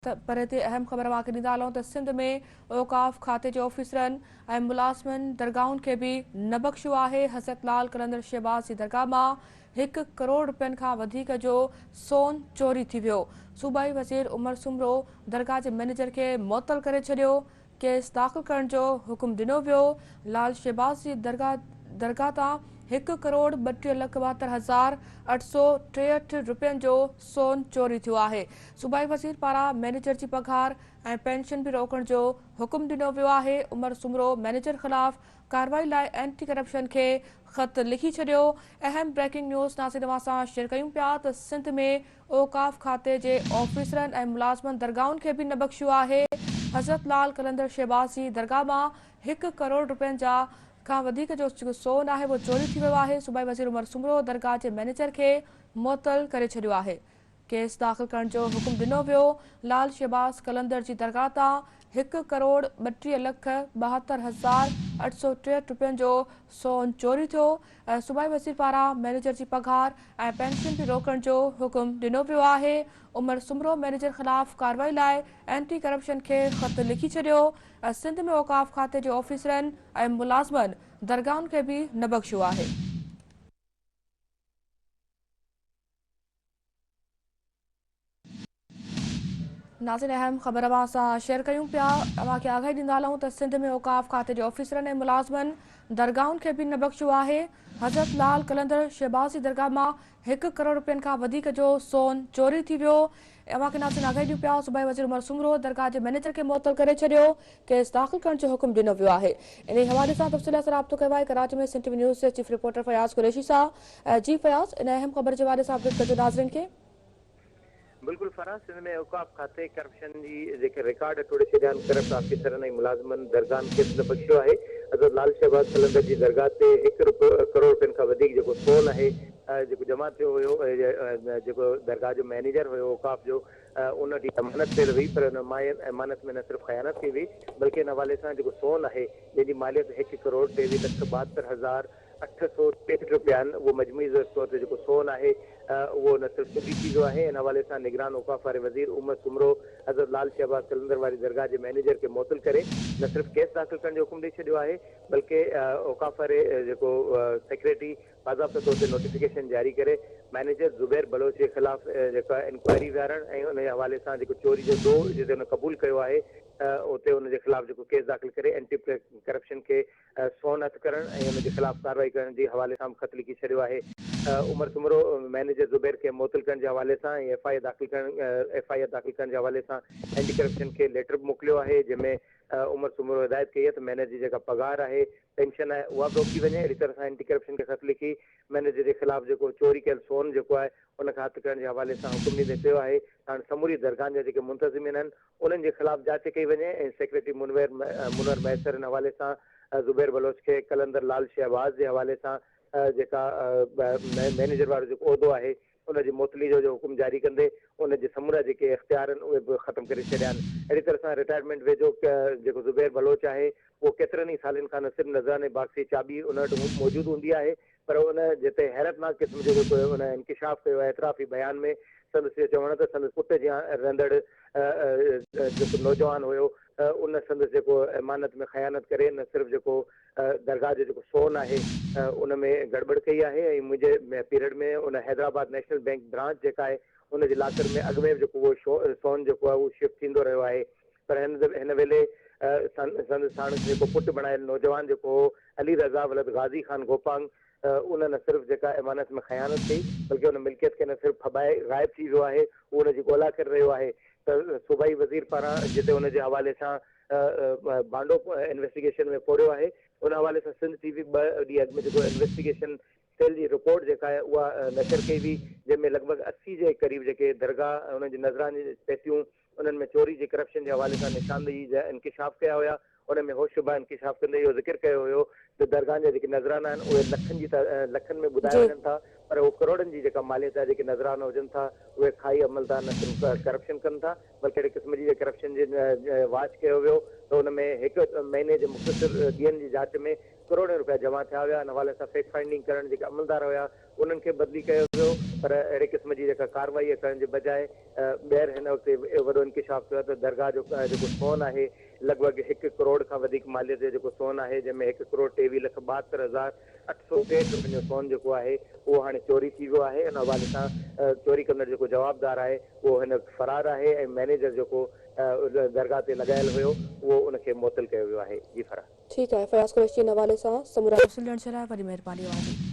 پر هتي اهم خبر اوهان کي ڏيندا هلون ته سنڌ ۾ اوقاف کاتي جي آفيسرن ۽ ملازمن درگاهن کي به نه بخشيو آهي، حضرت لال قلندر شهباز جي درگاهه مان هڪ ڪروڙ رپين کان وڌيڪ جو سون چوري ٿي ويو، صوبائي وزير عمر سومرو درگاهه جي مئنيجر کي معطل ڪري ڇڏيو، ڪيس داخل ڪرڻ جو حڪم ڏنو ويو، لال شهباز جي درگاهه تان هڪ ڪروڙ 32 لک 72860 رپين جو سون چوري ٿيو آهي، صوبائي وزير پاران مئنيجر جي پگهار ۽ پينشن به روڪڻ جو حڪم ڏنو ويو آهي، عمر سومرو مئنيجر خلاف ڪارروائي لاء اينٽي ڪرپشن کي خط لکي ڇڏيو، اهم بريڪنگ نيوز ناظرين اوهان سان شيئر ڪيون پيا ته سنڌ ۾ اوقاف کاتي جي آفيسرن ۽ ملازمن درگاهن کي به نه بخشيو آهي، حضرت لال قلندر شهباز جي درگاهه مان هڪ ڪروڙ رپين جا کان وڌيڪ جو جيڪو سون آهي اهو چوري ٿي ويو آهي، صوبائي وزير عمر سومرو درگاهه جي مئنيجر کي معطل ڪري ڇڏيو آهي، ڪيس داخل ڪرڻ جو حڪم ڏنو ويو، لال شهباز قلندر جي درگاهه تان هڪ ڪروڙ 32 لک 72863 رپين جو سون چوري ٿيو، صوبائي وزير پاران مئنيجر جي پگهار ۽ پينشن به روڪڻ جو حڪم ڏنو ويو آهي، عمر سومرو مئنيجر خلاف ڪارروائي لاء اينٽي ڪرپشن کي خط لکي ڇڏيو، سنڌ ۾ اوقاف کاتي جي آفيسرن ۽ ملازمن درگاهن کي به نه بخشيو آهي. ناظرين اهم خبر اوهان سان شيئر ڪيون پيا اوهان کي آگاهي ڏيندا هلون ته سنڌ ۾ اوقاف کاتي جي آفيسرن ۽ ملازمن درگاهن کي به نه بخشيو آهي حضرت لال قلندر شهباز جي درگاهه مان هڪ ڪروڙ رپين کان وڌيڪ جو سون چوري ٿي ويو اوهان کي ناظرين آگاهي ڏيون پيا صوبائي وزير عمر سومرو درگاهه جي مئنيجر کي معطل ڪري ڇڏيو ڪيس داخل ڪرڻ جو حڪم ڏنو ويو آهي انهي حوالي سان تفصيل سان رابطو ڪيو آهي ڪراچي ۾ سنڌ ٽي وي نيوز جي چيف رپورٽر فياض قريشي سان جي فياض ان اهم خبر جي حوالي سان اپڊيٽ ڪجو ناظرين کي. بلڪل فراز، سنڌ ۾ اوقاف کاتي ڪرپشن جي جيڪي رڪارڊ ٽوڙي ڇڏيا آهن، ڪرپٽ آفيسرن ۽ ملازمن درگاهن کي به نه بخشيو آهي، حضرت لال شهباز قلندر جي درگاهه تي هڪ ڪروڙ رپين کان وڌيڪ جيڪو سون آهي جيڪو جمع ٿيو هيو جيڪو درگاهه جو مئنيجر هيو اوقاف جو ان وٽ امانت پيل هئي پر ان امانت ۾ نه صرف خيانت ڪئي وئي بلڪه ان حوالي سان جيڪو سون آهي جنهن جي ماليت هڪ ڪروڙ 23 لک 72863 رپيا آهن، اهو مجموعي طور تي جيڪو سون آهي اهو نه صرف چوري ٿي ويو آهي، ان حوالي سان نگران اوقاف واري وزير عمر سومرو حضرت لال شهباز قلندر واري درگاهه جي مئنيجر کي معطل ڪري نه صرف ڪيس داخل ڪرڻ جو حڪم ڏئي ڇڏيو آهي بلڪه اوقاف واري جيڪو سيڪريٽري باضابطه طور تي نوٽيفڪيشن جاري ڪري مئنيجر زبير بلوچ جي خلاف جيڪا انڪوائري ويهارڻ ۽ ان جي حوالي سان جيڪو چوري جو ڏوهه جتي هن قبول ڪيو آهي اتي ان جي خلاف جيڪو ڪيس داخل ڪري اينٽي ڪرپشن کي سون هٿ ڪرڻ ۽ ان جي خلاف ڪارروائي ڪرڻ جي حوالي سان به خط لکي ڇڏيو آهي. عمر سومرو مئنيجر زبير کي معطل ڪرڻ جي حوالي سان ۽ ايف I اي داخل ڪرڻ ايف I R داخل ڪرڻ جي حوالي سان اينٽي ڪرپشن کي ليٽر به موڪليو آهي جنهن ۾ عمر سومرو هدايت ڪئي آهي ته مئنيجر جي جيڪا پگهار آهي پينشن آهي اها به روڪي وڃي اهڙي طرح سان اينٽي ڪرپشن کي خط لکي مئنيجر جي خلاف جيڪو چوري ڪيل سون جيڪو آهي ان کي هٿ ڪرڻ جي حوالي سان حڪم ڏيندي چيو آهي ته هاڻ سموري درگاهن جا جيڪي منتظمين آهن انهن جي خلاف جاچ ڪئي وڃي ۽ سيڪريٽري منور منور مهيسر ان حوالي سان زبير بلوچ کي قلندر لال شهباز جي حوالي سان جيڪا مئنيجر وارو جيڪو عهدو آهي ان جي معطلي جو جو حڪم جاري ڪندي ان جي سمورا جيڪي اختيار آهن اهي به ختم ڪري ڇڏيا آهن اهڙي طرح سان رٽائرمينٽ ويجهو جيڪو زبير بلوچ آهي اهو ڪيترن ئي سالن کان نه صرف نذراني باڪس جي چاٻي ان وٽ موجود هوندي آهي پر ان جتي حيرتناڪ قسم جو جيڪو ان انڪشاف ڪيو آهي اعترافي بيان ۾ سندس اهو چوڻ ته سندس پٽ جيان رهندڙ جيڪو نوجوان هيو ان سندس جيڪو امانت ۾ خيانت ڪري نه صرف جيڪو درگاهه جو جيڪو سون آهي ان ۾ گڙٻڙ ڪئي آهي ۽ منهنجي پيريڊ ۾ ان حيدرآباد نيشنل بينڪ برانچ جيڪا آهي ان جي لاڪر ۾ اڳ ۾ به جيڪو اهو سون جيڪو آهي اهو شفٽ ٿيندو رهيو آهي پر هن هن ويلي سندس ساڻس جيڪو پٽ بڻايل نوجوان جيڪو هو علي رضا ولد غازي خان گوپانگ ان نه صرف جيڪا امانت ۾ خيانت ڪئي بلڪه ان ملڪيت کي نه صرف ڦٻائي غائب ٿي ويو آهي اهو ان جي ڳولا ڪري رهيو آهي ته صوبائي وزير پاران جتي ان جي حوالي سان ڀانڊو انويسٽيگيشن ۾ ڦوڙيو آهي ان حوالي سان سنڌ ٽي وي ٻه ڏينهن اڳ ۾ جيڪو انويسٽيگيشن سيل جي رپورٽ جيڪا آهي اها نشر ڪئي وئي جنهن ۾ لڳ ڀڳ 80 جي قريب جيڪي درگاهه انهن جي نذراني جي پيتيون انهن ۾ چوري جي ڪرپشن جي حوالي سان نشاندهي جا انڪشاف ڪيا هيا ان ۾ هوش شبه انڪشاف ڪندي اهو ذڪر ڪيو هيو ته درگاهن جا جيڪي نذرانا آهن اهي لکن جي لکن ۾ ٻڌايا جي. وڃن ٿا پر اهو ڪروڙن جي جيڪا ماليت جا جيڪي نذرانا هجن ٿا اهي کائي عملدار نه صرف ڪرپشن ڪن ٿا بلڪه اهڙي قسم جي ڪرپشن جي واچ ڪيو ويو ته ان ۾ هڪ مهيني جي مختصر ڏينهن جي جاچ ۾ ڪروڙين روپيا جمع ٿيا ويا ان حوالي سان فيڪ فائنڊنگ ڪرڻ جيڪي عملدار هيا انهن کي بدلي ڪيو ويو پر اهڙي قسم جي جيڪا ڪارروائي ڪرڻ جي بجاء ٻيهر هن وقت اهو وڏو انڪشاف ٿيو آهي ته درگاهه جو جيڪو سون آهي لڳ ڀڳ هڪ ڪروڙ کان وڌيڪ ماليت جو جيڪو سون آهي جنهن ۾ هڪ ڪروڙ 23 لک 72 هزار 860 روپين جو سون جيڪو آهي اهو هاڻي چوري ٿي ويو آهي ان حوالي سان چوري ڪندڙ جيڪو جوابدار آهي اهو هن وقت فرار آهي ۽ مئنيجر جيڪو درگاهه تي لڳايل هيو اهو ان کي معطل ڪيو ويو آهي جي فرح. ٺيڪ آهي فياض قريشي ان حوالي سان سمورا تفصيل ڏيڻ جي لاء وڏي مهرباني اوهان جي.